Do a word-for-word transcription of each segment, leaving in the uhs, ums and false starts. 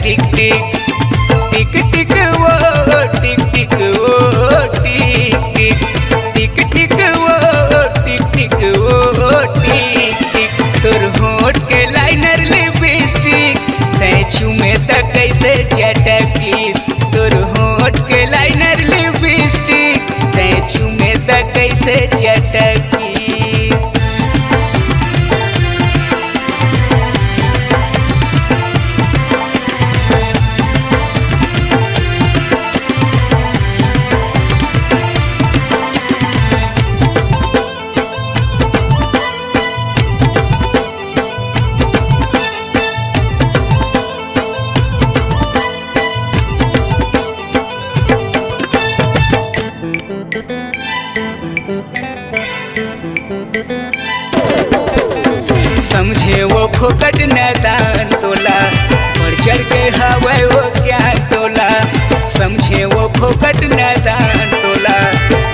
टिक टिक, टिक टिक वो, टिक टिक वो, टिक टिक, टिक टिक वो, टिक टिक वो, टिक टिक। तोर होठ के लाइनर लिपस्टिक, तै चूमे त कैसे चटकीस? तोर होठ के लाइनर लिपस्टिक, तै चूमे त कैसे चटकीस? समझे वो फोकट न दान तोला, बढ़ चढ़ के हवय वो ज्ञान तोला। समझे वो फोकट न दान तोला,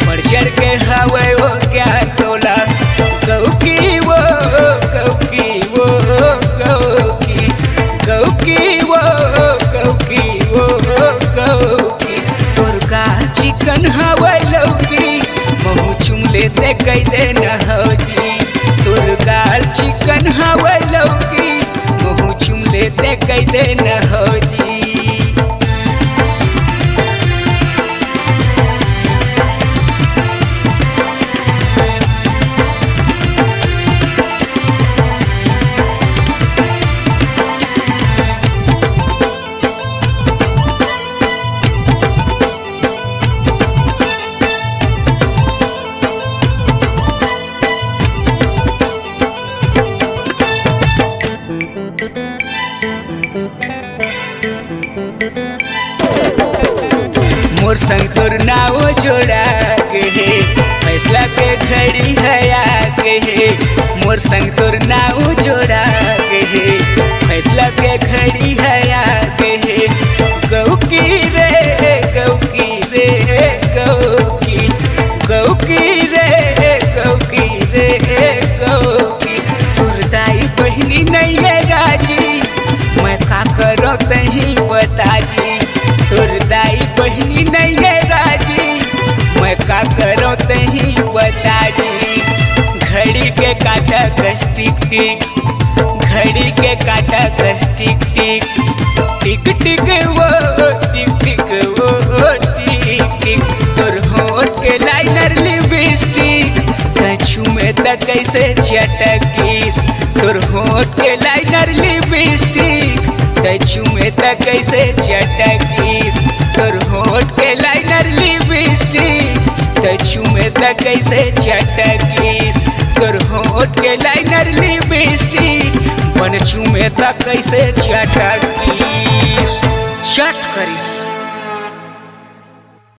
बढ़ चढ़ के हवय वो ज्ञान तोला। गौकी वो, गौकी वो, गौकी, गौकी वो, गौकी वो, गौकी। तोर गाल चिकन हवय लौकी, महू चुम लेते कह दे न हौजी। तोर गाल चिकन हवय लौकी, महू चुम लेते कह दे न हौजी। मोर संग तोर नाव जोड़ा के हे, फैसला के घड़ी है आ के हे। मोर संग तोर नाव जोड़ा के हे, फैसला के घड़ी है आ के हे। गौकी रे, गौकी रे, गौकी, गौकी रे, गौकी रे, गौकी। तोर दाई बहिनी नइ हे राजी, मैं का करों तहीं बता जी। तोर दाई बहिनी नइ हे राजी, मैं का करों तहीं बता जी। घड़ी के काटा कस टिक टिक, घड़ी के काटा कस टिक टिक, टिक टिक वो, टिक टिक वो, टिक टिक। तोर होठ के लाइनर लिपस्टिक, तै चूमे त कैसे चटकीस? तोर होठ के लाइनर लिपस्टिक, तै चूमे त कैसे चटकीस? तोर होठ के लाइनर लिपस्टिक, तै चूमे त कैसे चटकीस? तोर होठ के लाइनर लिपस्टिक, बन चूमे त कैसे चटकीस? चट करिस।